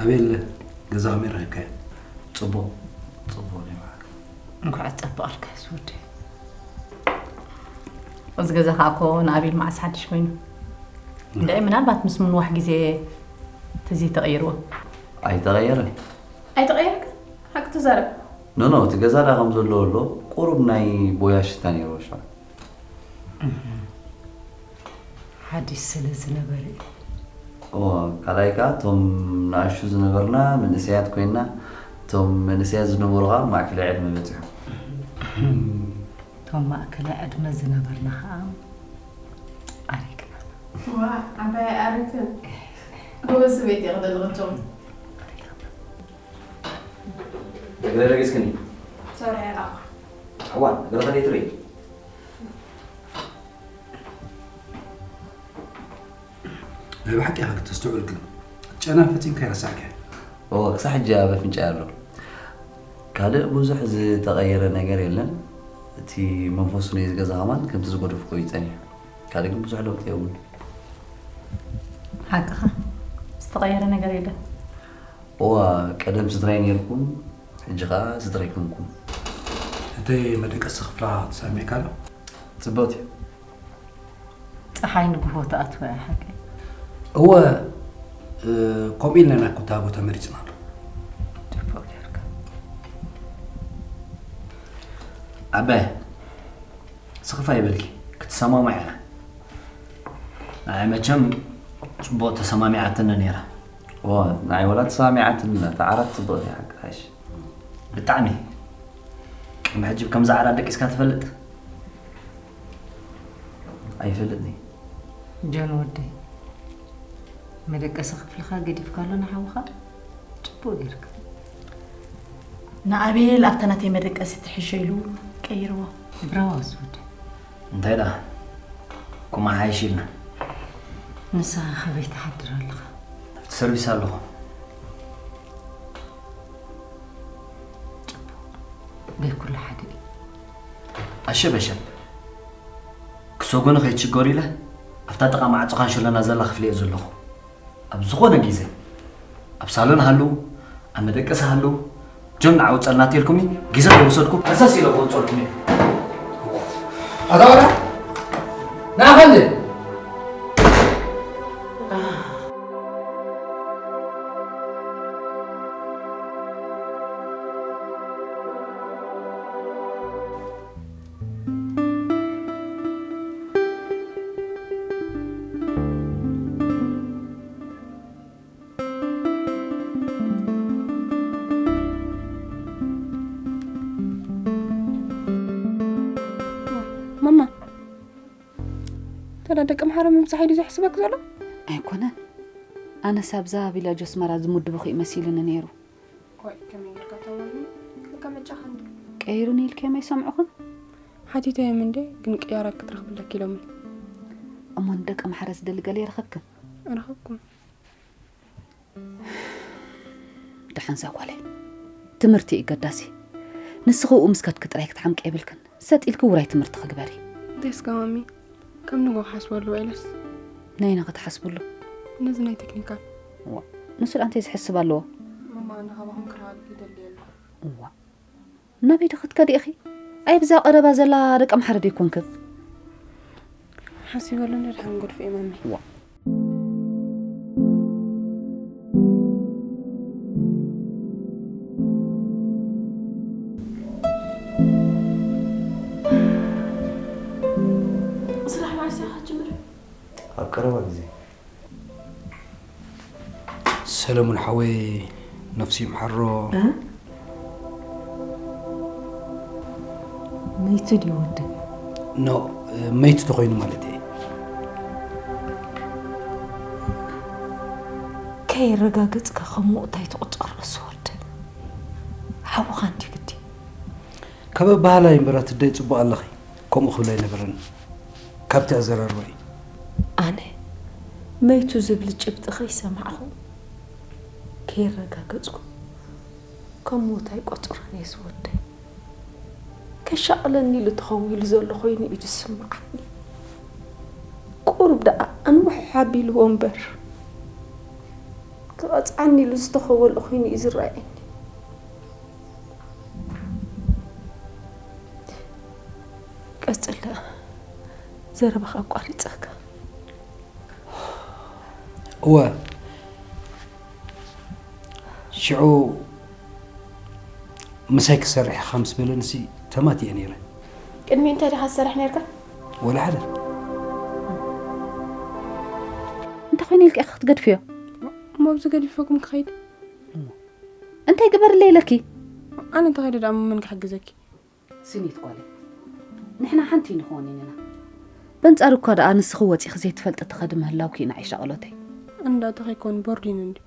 ኣቤል፣ ገዛ ከመይ ረኺብካዮ? ጽቡቕ፣ ጽቡቕ እዩ። እንኳዕ ጸበቐልካ ዝወደ። እዚ ገዛ ከዓ እኮ ንኣቤል መዓስ ሓድሽ ኮይኑ። እንድዒ ምናልባት ምስ ምንዋሕ ግዜ ተዘይተቐይርዎ። ኣይተቐየረን። ኣይተቐየረካ? ሓቂ ተዛረብ። ኖ፣ ኖ፣ እቲ ገዛ ዳ ከም ዘለዎ ኣሎ። ቁሩብ ናይ ቦያ ሽታ ነይርዎ ሽዑ። ሓድሽ ስለ ዝነበረ እዩ። እዎ፣ ካልኣይ ከኣ እቶም ንኣሽቱ ዝነበርና መንእሰያት ኮይንና፣ እቶም መንእሰያት ዝነበሩ ከኣ ማእከላይ ዕድመ በጺሖም። እቶም ማእከላይ ዕድመ ዝነበርና ከኣ ኣሪግና። ዋ፣ ዓባይ ኣረግን። ጎበዝ ሰበይቲ እየ ክደሊ ክቸውን። እግረ ረጊጽክኒ። ሶሪ፣ ኣባ። ሓዋ፣ እግረ ከደይ ትርኢ? ናይ ብሓቂ ኢኻ ክተስተውዕል ግን፣ ጨና ፈጺምካ ኣይረሳዕካዮን። እወ፣ ክሳዕ ሕጂ ኣብ ኣፍንጫይ ኣሎ። ካልእ ብዙሕ ዝተቐየረ ነገር የለን። እቲ መንፈሱ ናይዚ ገዛ ከማን ከምቲ ዝገደፍኩ እዩ ጸኒሑ። ካልእ ግን ብዙሕ ለውጢ የብሉን። ሓቅኻ፣ ዝተቐየረ ነገር የለን። እዋ፣ ቀደም ስድራይ ነይርኩም፣ ሕጂ ኸኣ ስድራይ ኮንኩም። እቲ መደቀሲ ክፍላ ተሰሚዕካ ዶ? ጽብቕቲ። ጸሓይ ንግሆ ትኣትዎ እያ ሓቀይ። እወ፣ እ፣ ከምኡ ኢልና ኢና እኮ እታ ቦታ መሪጽናሉ። ጽቡቕ ጌርካ። ዓባይ፣ ስኽፍ ኣይበልኪ፣ ክትሰማምዓ ኢና። ንዓይ መቸም ጽቡቕ ተሰማሚዓትኒ ነይራ። እወ፣ ንዓይ ወላ ተሰማሚዓትኒ፣ እታ ዓራት ጽብቕቲ እያ ሓቂ ሓይሽ። ብጣዕሚ። ቅድሚ ሕጂ ብከምዚ ዓራት ደቂስካ ትፈልጥ? ኣይፈልጥን። ጆን ወደይ፣ መደቀሲ ክፍልኻ ገዲፍካሉ ንሓውኻ? ጽቡቕ ጌርካ። ንኣቤል ኣብታ ናተይ መደቀሲ ትሕሾ ኢሉ ቀይርዎ። ብራዋስ ወደይ። እንታይ ደኣ? ኩማሓይሽ ኢልና። ንስኻ ከበይ ትሓድር ኣለኻ? ኣብቲ ሰርቪስ ኣለኹ። ጽቡቕ። ገይ ኩሉ ሓደ እዩ። ኣሸበሸብ። ክሰጎኑ ከይትሽገሩ ኢለ ኣብታ ጥቓ ማዕጾ ካንሸሎና ዘላ ክፍሊ እየ ዘለኹ። ኣብ ዝኾነ ግዜ ኣብ ሳሎን ሃልዉ፣ ኣብ መደቀሲ ሃልዉ፣ ጆን ንዓ ውጸልና ተልኩምኒ ግዜ ከይወሰድኩ ሃሰስ ኢለ ክወጸልኩም እየ። ኣታ ወላ ንኣኸል ማማ፣ ተዳ ደቂ ምሓረ ምምሳሕ ኢሉ ዘሕስበክ ዘሎ? ኣይኮነን። ኣነስ ኣብዛ ቪላጅ ኣስመራ ዝምድብኹ እዩ መሲሉኒ ነይሩ። ቆይ፣ ከመይ ጌርካ ተማሚ? ከመጫኻ እንዲ? ቀይሩኒ ኢልክዮም ኣይሰምዑኹን? ሓቲተዮም እንዴ፣ ግን ቅያራ ክትረኽብለክ ኢሎምኒ። እሞ ንደቂ ምሓረ ዝደሊ ገለ ይረኸብክን? ረኸብኩም። ደሓን እዛ ጓለይ፣ ትምህርቲ እዩ ገዳሲ። ንስኺ ኣብኡ ምስ ከድኪ ጥራይ ክትሓምቂ የብልክን። ሰጥ ኢልኪ ውራይ ትምህርትኺ ግበሪ። ደስ ከማሚ፣ ከም ንጎ ክሓስበሉ ውዒለስ። ነይና ክትሓስብሉ? ነዚ ናይ ቴክኒካል። እዋ፣ ንሱ ደኣ እንታይ ዝሕስብ ኣለዎ? ማማ፣ ኣነ ካባኹም ክረኽብ ይደሊ ኣለኹ። እዋ፣ ናበይ ዶ ክትከዲ ኢኺ? ኣይ ብዛ ቀረባ ዘላ ደቂ ኣምሓረ ዶ ኣይኮንክን? ሓሲበሉ እንዶ ድሓን ገድፎ እየ ማሚ። ዋ። ስራሕ መዓስ ኢኻ ክትጅምር? ኣብ ቀረባ ግዜ። ሰለሙን ሓወይ ነፍሱ ይምሓሮ። እ? መይቱ ድዩ ወደይ? ኖ፣ መይቱ ተኾይኑ ማለት እየ። ከየረጋገጽካ ከም ሞት ኣይትቑጸሮ ዝወርደ። ሓውኻ እንዲ ግዲ። ካብ ኣበሃህላይ እምበር ኣትደይ ጽቡቕ ኣለኺ። ከምኡ ክብል ኣይነበረን። ካብቲ ኣዘራርባይ። ኣነ መይቱ ዝብል ጭብጢ ከይሰማዕኹ ከየረጋገጽኩ ከም ሞት ኣይቆጽሮን እየ ዝወደይ። ከሻቕለኒ ኢሉ ተኸዊሉ ዘሎ ኮይኑ እዩ ዝስምዓኒ። ቁሩብ ደኣ ኣንውሕ ኣቢልዎ እምበር። ተቐጽዓኒ ኢሉ ዝተኸወልኦ ኮይኑ እዩ ዝረኣየኒ። ቀጽለ፣ ዘረባኻ ኣቋሪጸካ። እወ፣ ሽዑ ምሳይ ክሰርሕ ኢኻ ምስ በለንሲ ተማቲኤ ነይረ። ቅድሚ እንታይ ዲኻ ትሰርሕ ነርካ? ወላ ሓደ። እንታይ ኮይኑ ኢልካ ኢኻ ክትገድፍዮ? እሞ ኣብዚ ገዲፈኩም ክኸይድ? እንታይ ግበርለይ ኢለኪ? ኣነ እንተኸይደ ደኣ መን ክሕግዘኪ? ስኒት ጓለይ፣ ንሕና ሓንቲ ንኸውን ኢና። በንጻሩ እኳ ደኣ ንስኺ ወጺኺ ዘይትፈልጢ ትኸዲ ምህላውኪ ኢና ዓይሻ ቐሎተይ። ኣንዳ ተኸይኮን ቦርዲን እንዲ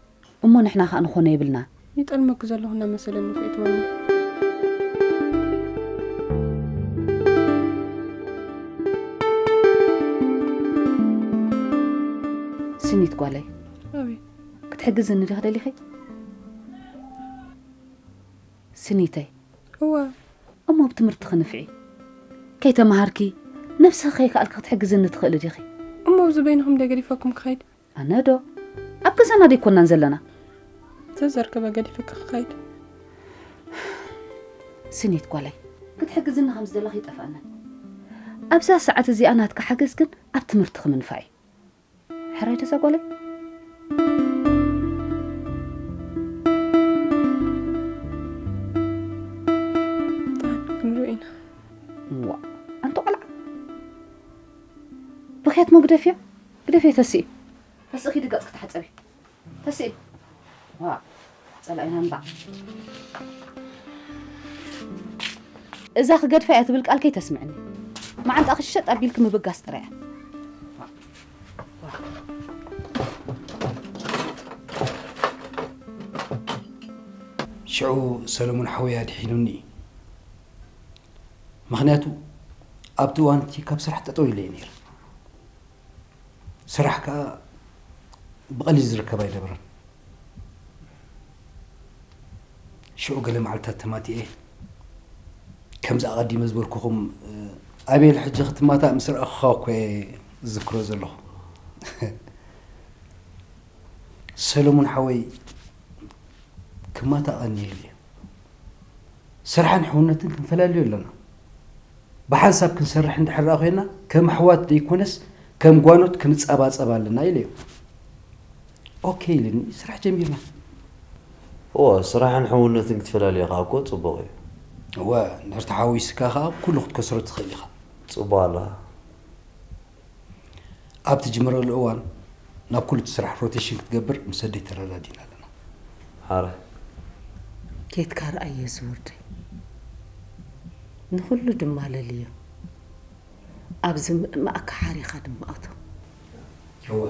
እሞ ንሕና ኸኣ ንኾኖ የብልና። ይጠልመኪ ዘለኹ እናመሰለኒ እኮ ይትወኒ። ስኒት ጓለይ፣ ኣቤት። ክትሕግዝኒ ዲኺ ደሊኺ? ስኒተይ፣ እወ። እሞ ብትምህርትኺ ንፍዒ። ከይተማሃርኪ፣ ነብስኺ ከይከኣልኪ ክትሕግዝኒ ትኽእሊ ዲኺ? እሞ ኣብዚ በይንኹም ደ ገዲፈኩም ክኸይድ? ኣነ ዶ? ኣብ ገዛና ደይኮናን ዘለና? ዘዘርከበ ገዲፈኪ ክኸይድ። ስኒት ጓለይ፣ ክትሕግዝኒ ከም ዝደለኺ ይጠፍኣኒ። ኣብዛ ሰዓት እዚኣ ናትካ ሓገዝ ግን ኣብ ትምህርትኺ ምንፋዕ እዩ። ሕራይ ደዛ ጓለይ? ደሓን ክንሪኦ ኢና። ዋ፣ ኣንተ ቆልዓ። ብኽያት ሞ ግደፍዮ? ግደፍዮ ተስኢ። ተስኢ ኪዲ ገጽ ክትሓጸቢ። ተስኢ። ዋ፣ ጸላኢና እምባዕ። እዛ ክገድፋ እያ ትብል ቃል ከይተስምዕኒ። መዓንጣ ክሸጥ ኣቢልኪ ምብጋስ ጥራይ እያ። ሽዑ ሰለሙን ሓወይ ኣድሒኑኒ እዩ። ምኽንያቱ ኣብቲ እዋን እቲ ካብ ስራሕ ጠጠው ኢለ እየ ነይረ። ስራሕ ከኣ ብቐሊል ዝርከብ ኣይነበረን። ሽዑ ገለ መዓልታት ተማቲኤ ከምዚ ኣቐዲመ ዝበልኩኹም ኣቤል ሕጂ ክትማታእ ምስ ረኣኹኻ እኮ እየ ዝዝክሮ ዘለኹ። ሰለሙን ሓወይ ክማታእ ቀንየ ኢለ እየ። ስራሕን ሕውነትን ክንፈላልዮ ኣለና። ብሓንሳብ ክንሰርሕ እንድሕር ደኣ ኮይና ከም ኣሕዋት ደይኮነስ ከም ጓኖት ክንጸባጸብ ኣለና ኢለዮ። ኦኬ ኢልኒ ስራሕ ጀሚርና። እወ ስራሕን ሕውነትን ክትፈላልዮ ከዓ እኮ ፅቡቕ እዩ። እወ እንድሕር ተሓዊስካ ከዓ ኩሉ ክትከስሮ ትኽእል ኢኻ። ፅቡቕ ኣለኻ። ኣብ ትጅምረሉ እዋን ናብ ኩሉ እቲ ስራሕ ሮቴሽን ክትገብር ምስ ኣደይ ተረዳዲእና ኣለና። ሓራይ። ኬድካ ርኣዮ እዚ ወደይ ንኹሉ ድማ ለልዮ ኣብዚ ምእማእካ ሓሪኻ ድማ እቶ። እወ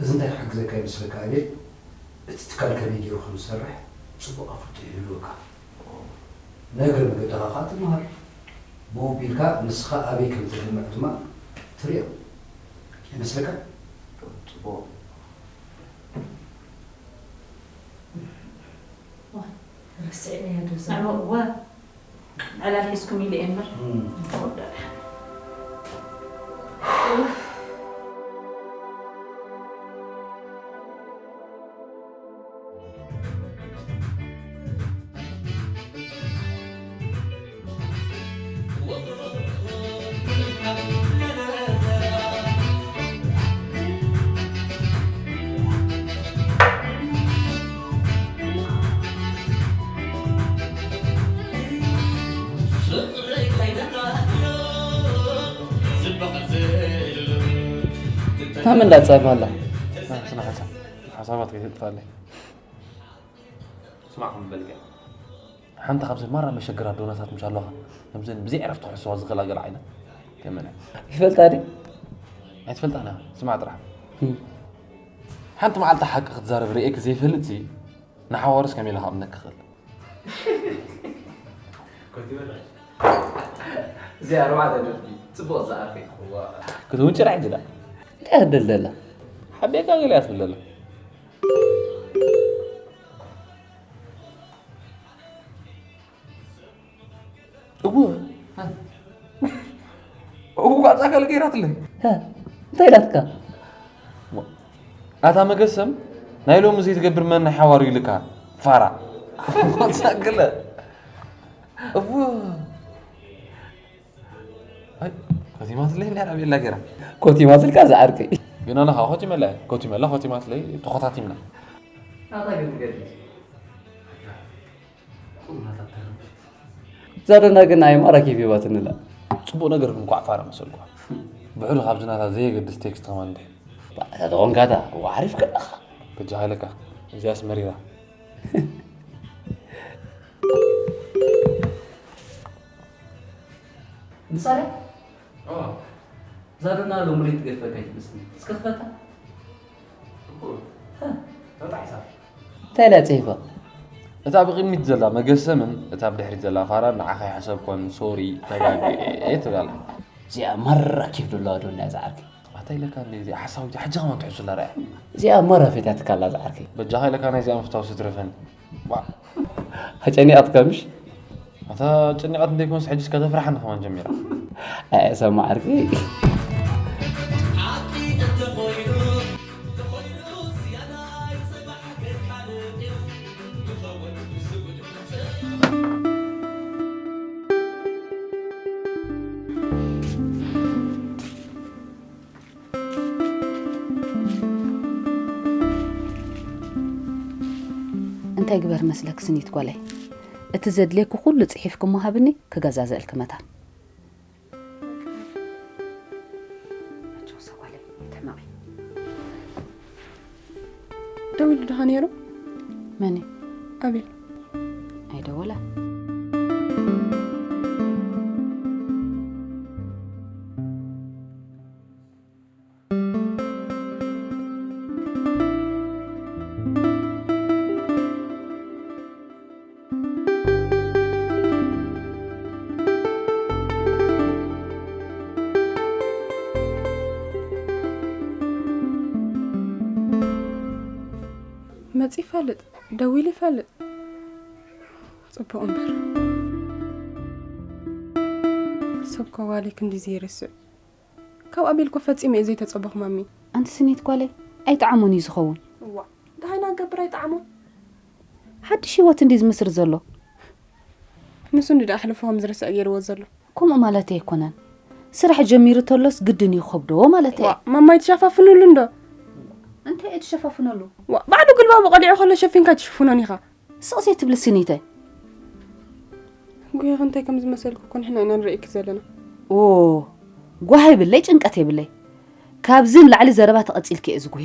እዚ እንታይ ክሕግዘካ ይመስለካ ኣቤል? እቲ ትካል ከመይ ገይሩ ከም ዝሰርሕ ፅቡቕ ኣፍልጦ ይህልወካ። ንእግረ መገድኻ ኸኣ ትመሃር። ብኡ ኣቢልካ ንስኻ ኣበይ ከም ተድምዕ ድማ ትርእዮ። ኣይመስለካን? ጽቡቕ። ረስዕናያ ዶ እዛ? ንዕኡ እወ። ዕላል ሒዝኩም ኢለ እየ እምበር። እም። ተወደኣ። ታም እንዳጻፍ ኣላ። ስነ ሓሳብ ሓሳባት ከይትጥፋለይ። ስማዕ ከም በልካ ሓንቲ ካብዘን ማራ መሸገር ኣዶናታት ምሽ ኣለኻ። ከምዘን ብዘይ ዕረፍቲ ክሕስዋ ዝኽእላ ገለ ዓይነት። ከመን እያ? ይፈልጣ ድዩ? ኣይትፈልጣን እያ። ስማዕ ጥራሕ። እም። ሓንቲ መዓልቲ ሓቂ ክትዛረብ ርእየኪ ዘይፈልጥ ሲ ንሓዋሩስ ከመይ ኢልኻ ኣብነኪ ክእል? እዚ ኣርባዕተ ነጥቢ ጽቡቕ ዝኣርፍ እዩ። ክትውንጭር ሕጂ ዳ? እንታይ ኣደለላ? ሓቤካ ገለ እያ ትብለላ። እወ። እወ፣ ጓልጻ ካልእ ገይራትለይ። እንታይ ኢላትካ? ኣታ መገሰም ናይ ሎሚ ዘይትገብር መን ናይ ሓዋሩ ኢልካ ፋራ። ወሳግለ። እዎ። ኣይ፣ ኮቲማትለይ እንድሕር ኣበየላ ገይራ። ኮቲማትልካ ዝዓርከይ። ግን ኣነ ኸዓ ኮቲመላ እየ። ኮቲመላ፣ ኮቲማትለይ ተኾታቲምና። ናታ ግን ትገድል። ዛዶና ግን ኣይ ማራ ኬፍ ይባትንላ። ጽቡቕ ነገር ግን ኳዕ ፋራ መሰልኳ። ብሕዱ ካብዚ ናታ ዘየገድስ ቴክስት ከማን እንድሕር። እታ ተኾንካታ፣ ዋዕሪፍ ከለኻ። በጃኻ ኢለካ፣ እዚኣስ መሪራ። ምሳሌ? ኦ። ዛዶና ሎሚ ለይቲ ገድፈካ ይመስል። እስከ ክፈታ። እኮ። ሃ። እንታይ ኢላ ጽሒፋ? እታ ብቕድሚት ዘላ መገሰምን እታ ብድሕሪት ዘላ ፋራን ንዓኻ ይሓሰብኮን፣ ሶሪ፣ ተጋግየ ትብል ኣላ። እዚኣ ማራ ኬፍ ደለዋ ዶ እንድያ ዝዓርከይ? ኣታ ኢለካ እንደ እዚኣ ሓሳዊት ሕጂ ከማን ትሕሱላ ርኣያ። እዚኣ ማራ ፈትያትካ ኣላ ዝዓርከይ። በጃኻ ኢለካ ናይዚኣ ምፍታው ስትረፈኒ። ዋ። ኣጨኒቓትካ ምሽ? ኣታ ጨኒቓት እንተይኮንስ ሕጂስ ከተፍርሓኒ ከማን ጀሚራ። ኣይ፣ ሰማዕ ዓርከይ። ሓቂ እንተኾይኑ፣ እንተኾይኑ ዝያዳ ይጽባሕ ከይካልእ እዩ። ይኸውን ዝጉድ እንታይ ግበር መስለክ ስኒት ጓለይ፣ እቲ ዘድልየኪ ኩሉ ጽሒፍኪ እሞ ሃብኒ፣ ክገዛዘእልኪ መታን። ኣጆኺ ጓለይ፣ ትሕመቒ። ደዊሉ ድኻ ነይሩ? መን እዩ? ኣቤል። ኣይደወለን። መጺ ይፈልጥ፣ ደዊሉ ይፈልጥ። ጽቡቕ እምበር። ሰብ ኮ ዋሊ ክንዲ ዘይርስዕ። ካብ ኣቤል ኮ ፈጺመ እየ ዘይተጸበኹ ማሚ። ኣንቲ ስኒት ጓለይ፣ ኣይጠዓሞን እዩ ዝኸውን። እዋ፣ ደሃይና ገብር ኣይጠዓሞን። ሓድሽ ህይወት እንዲ ዝምስር ዘሎ። ንሱ እንዲ ደኣ ኣሕልፎ ከም ዝርስዕ ገይርዎ ዘሎ። ከምኡ ማለት ኣይኮነን። ስራሕ ጀሚሩ ተሎስ ግድን እዩ ክኸብዶ ማለት እየ። ዋ፣ ማማ ኣይትሸፋፍኑሉ እንዶ። እንታይ እየ ትሸፋፍነሉ? ዋ፣ ባዕሉ ግልባቡ ቀሊዑ ከሎ ሸፊንካ ኣይትሽፍኖን ኢኻ። ስቕ ዘይትብሊ ስኒተይ። ጉሄኺ እንታይ ከም ዝመሰልኩ እኮ ንሕና ኢና ንርእየኪ ዘለና። ኦ፣ ጓሂ የብለይ፣ ጭንቀት የብለይ። ካብዚ ንላዕሊ ዘረባ ተቐጺልኪ እየ ዝጉሂ።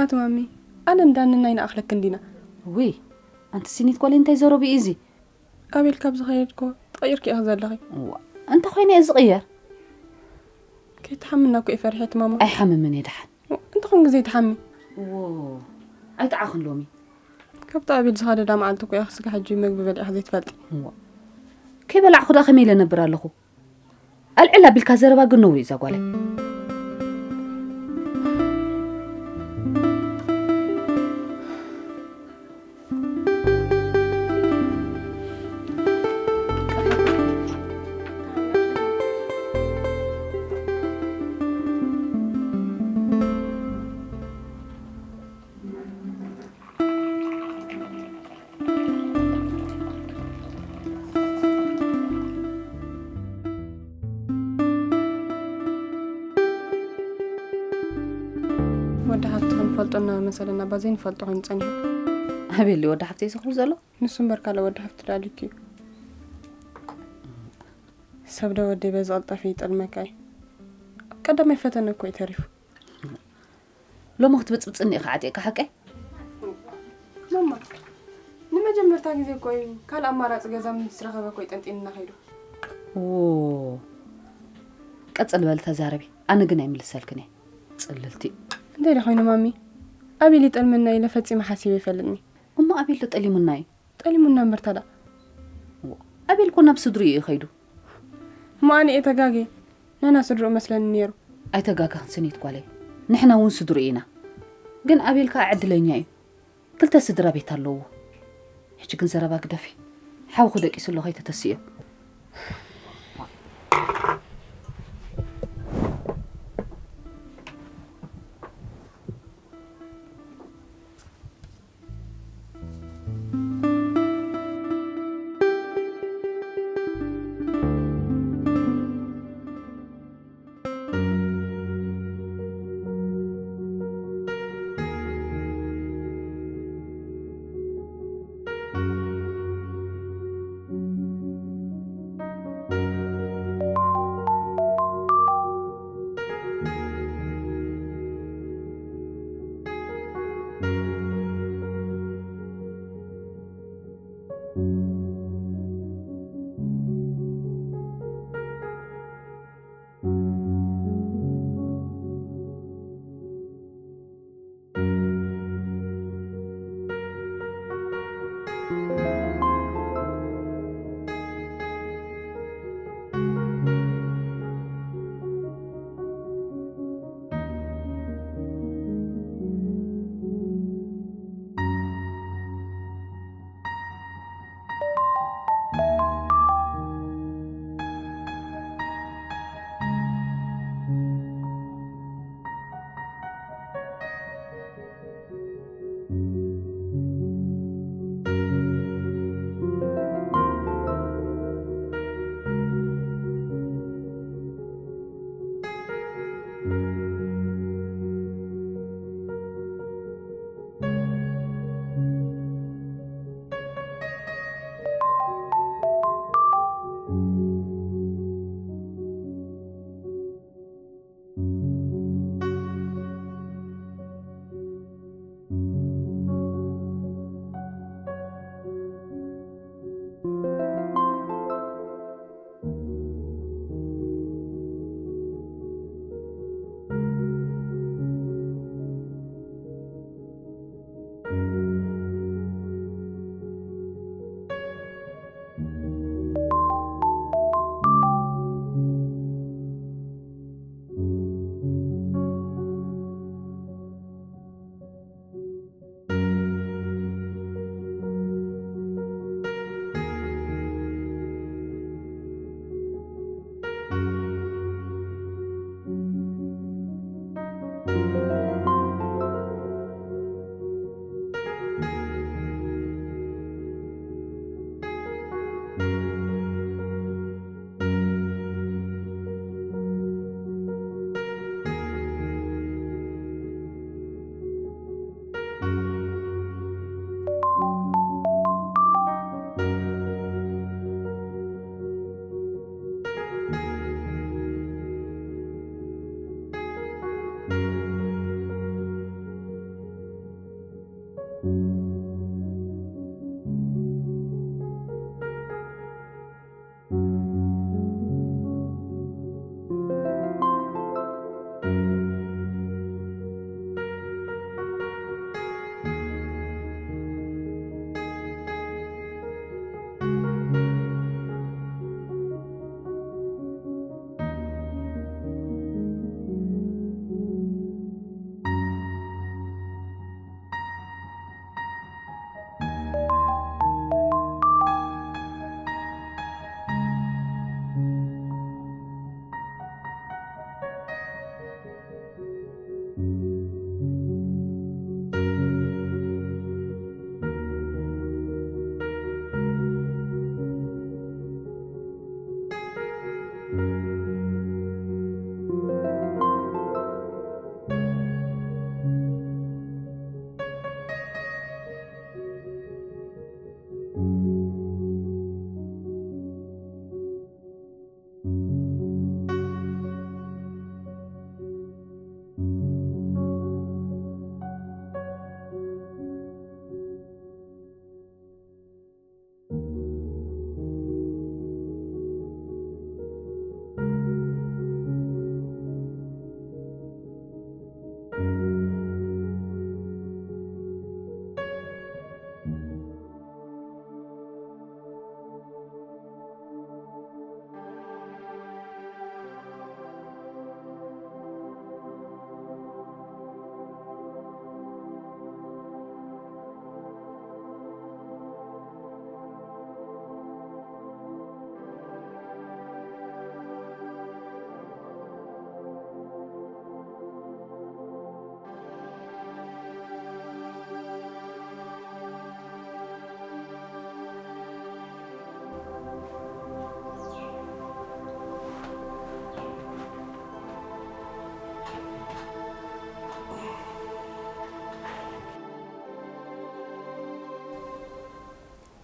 ኣቲ ማሚ፣ ኣነ እንዳንና ኣይንኣኽለኪ እንዲና። ውይ፣ ኣንቲ ስኒት ጓለይ እንታይ ዘረባ እዩ እዚ? ኣቤል ካብ ዝኸየድ እኮ ተቐይርኪ ኢኺ ዘለኺ። እዋ፣ እንተ ኾይነ እየ ዝቕየር። ከይትሓምና እኮ እየ ፈሪሐ እቲ ማማ። ኣይሓምምን እየ ደሓን። እንተ ኾንኪ ዘይትሓሚ። እዎ፣ ኣይጠዓኽን ሎሚ። ካብቲ ኣቤል ዝኸደዳ መዓልቲ እኮ ኢኺ ስጋ ሕጂ መግቢ በሊዕኺ ዘይትፈልጢ። እዋ፣ ከይበላዕኹ ደኣ ከመይ ኢለ ነብር ኣለኹ? ኣልዕል ኣቢልካ ዘረባ ግን ነውሪ እዩ እዛ ጓለይ። ወዲ ሃፍቲ ክንፈልጦ እናመሰለና እባ ዘይንፈልጦ ኮይኑ ጸኒሑ። ኣቤል ድዩ ወዲ ሃፍተይ ዝኸውን ዘሎ? ንሱ እምበር ካልእ ወዲ ሃፍቲ ደኣ ልኪ እዩ። ሰብ ዶ ወደይ በዚ ቀልጠፈ ይጠልመካ እዩ። ቀዳማይ ፈተነ እኮ እዩ ተሪፉ። ሎሚ ክትብጽብጽኒ ኢኻ ዓጢቕካ ሓቀይ? ማማ፣ ንመጀመርታ ግዜ እኮ እዩ ካልእ ኣማራጺ ገዛ ምስ ረኸበ እኮ እዩ ጠንጢንና ከይዱ። ዎ፣ ቀጽል በሊ ተዛረቢ። ኣነ ግን ኣይምልሰልክን እየ። ጽልልቲ። እንታይ ደኣ ኮይኑ ማሚ? ኣቤል ይጠልመና ኢለ ፈጺመ ሓሲበ ኣይፈልጥን እየ። እሞ ኣቤል ዶ ጠሊሙና እዩ? ጠሊሙና እምበር ታዲያ። ዋ፣ ኣቤል እኮ ናብ ስድርኡ እዩ ከይዱ። እሞ ኣነ እየ ተጋግየ። ንሕና ስድርኡ መስለኒ ነይሩ። ኣይተጋገኽን ስኒት ጓለይ። ንሕና እውን ስድርኡ ኢና። ግን ኣቤል ከኣ ዕድለኛ እዩ። ክልተ ስድራ ቤት ኣለዎ። ሕጂ ግን ዘረባ ግደፊ። ሓውኺ ደቂሱ ኣሎ ከይተተስእዮ።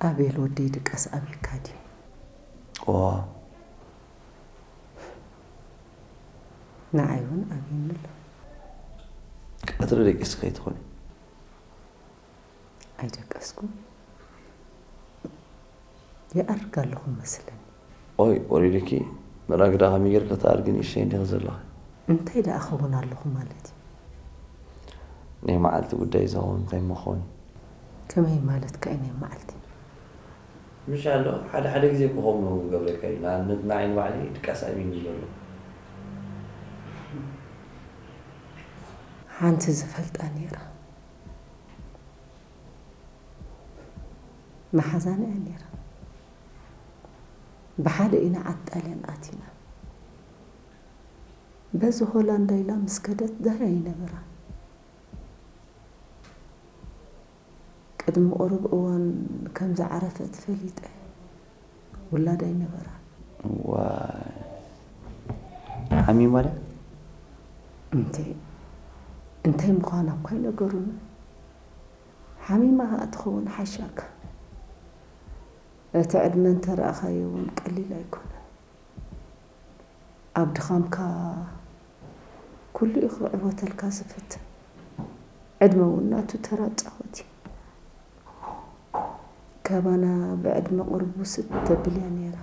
ኣቤል ወደይ ድቃስ ኣብዩካ ድዩ? ዋ ንዓይ እውን ኣብዩኒ ኣሎ። ቀትሪ ደቂስኪ ከይትኾኒ? ኣይደቀስኩን። ይኣርግ ኣለኹ መስለኒ። ኦይ ወሪዱኪ? ምራግ ደኣ ከመይ ጌርኪ ትኣርጊ ንእሽተይ እንዲኺ ዘለኺ? እንታይ ደኣ እኸውን ኣለኹ ማለት እዩ? ናይ መዓልቲ ጉዳይ ዝኸውን እንታይ እሞ ክኸውን እዩ? ከመይ ማለትካ እዩ ናይ መዓልቲ? ምሽ ኣሎ ሓደ ሓደ ግዜ እኮ ከምኡ ክገብረካ እዩ። ንኣብነት ንዓይ ንባዕለይ ድቃስ ኣብዩኒ ዘሎ። ሓንቲ ዝፈልጣ ነይራ። መሓዛና እያ ነይራ። ብሓደ ኢና ዓዲ ጣልያን ኣቲና። በዚ ሆላንዳ ኢላ ምስ ከደት ዳህያ ኣይነበራን። ቅድሚ ቁሩብ እዋን ከም ዝዓረፈት ፈሊጠ። ውላድ ኣይነበራን። ዋይ ሓሚማ ድያ? እንተ እንታይ ምዃና እኳ ኣይነገሩን። ሓሚማ ከኣ ትኸውን ሓሻካ። እቲ ዕድመ እንተ ረኣኻዮ እውን ቀሊል ኣይኮነን። ኣብ ድኻምካ ኩሉ እዩ ክዕወተልካ ዝፈትን። ዕድመ እውን ናቱ ተራ ጻወት እዩ። ካባና ብዕድመ ቁሩብ ውስድ ተብል እያ ነይራ።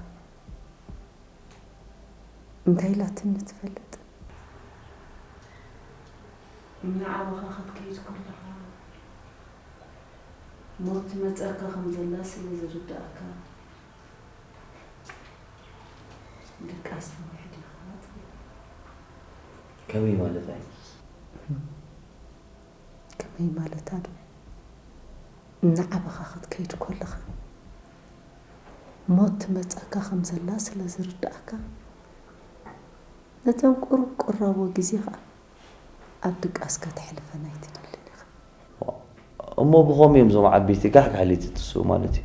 እንታይ ኢላትኒ ትፈልጥ? እናዓበኻ ክትከይድ ከለኻ ሞት ትመጸካ ከም ዘላ ስለ ዝርድኣካ ድቃስ ትምሕድ ኢኻ ትብል። ከመይ ማለት ኣይ? ከመይ ማለታ ዶ? እናዓበኻ ክትከይድ ከለኻ ሞት ትመጸካ ከም ዘላ ስለ ዝርድኣካ ነተን ቁሩብ ቁራቦ ግዜ ኸኣ ኣብ ድቃስ ከተሕልፈን ኣይትደልን ኢኻ። እሞ ብኸም እዮም እዞም ዓበይቲ ጋሕጋሕ ኢለ ትትስኡ ማለት እዩ።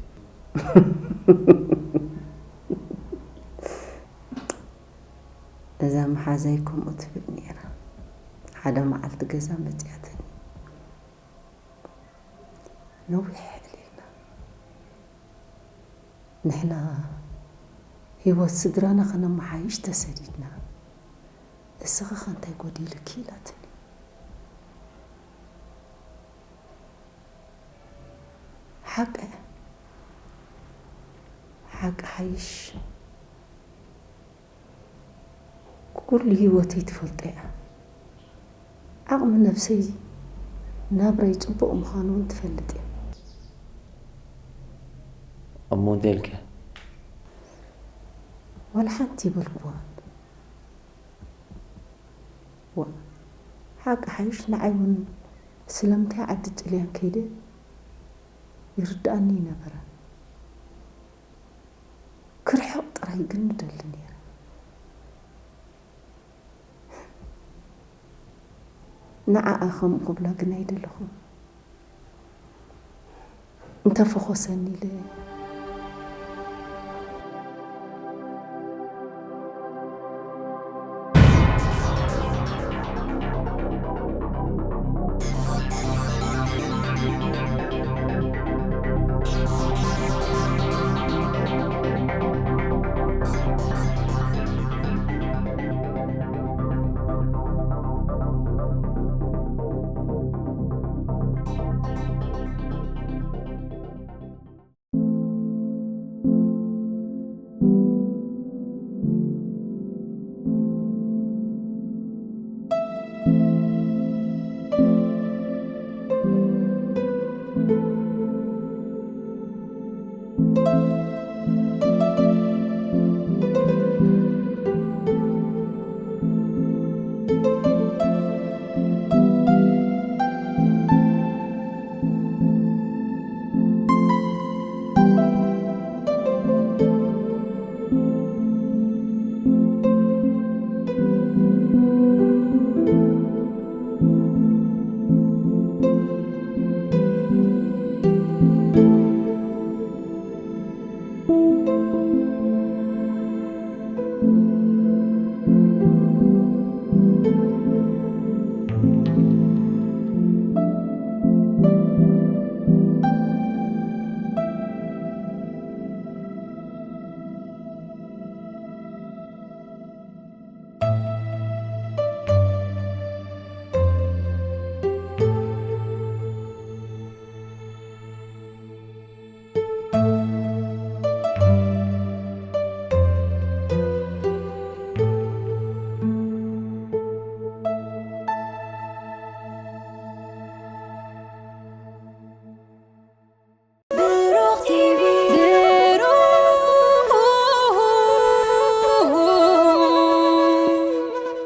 እዛ መሓዛይ ከምኡ ትብል ነይራ። ሓደ መዓልቲ ገዛ መፅያትኒ። ነዊሕ ዕሊልና። ንሕና ህይወት ስድራና ከነመሓይሽ ተሰዲድና። እስኺ ኸ እንታይ ጎዲሉኪ ኢላትኒ። ሓቂ ሓቂ ሓይሽ ኩሉ ህይወተይ ትፈልጦ እያ። ዓቕሚ ነብሰይ ናብራይ ጽቡቕ ምዃኑ እውን ትፈልጥ እያ። እሞ እንታይ ኢልኪ? ዋላ ሓንቲ ይበልኩዋ። ዋ ሓቂ ሓይሽ ንዓይ እውን ስለምንታይ ዓዲ ጥልያን ከይደ ይርድኣኒ ይነበረ። ክርሕቕ ጥራይ ግን ንደሊ ነይረ። ንዓኣ ከምኡ ክብላ ግን ኣይደለኹን። እንተፈኾሰኒ ኢለ።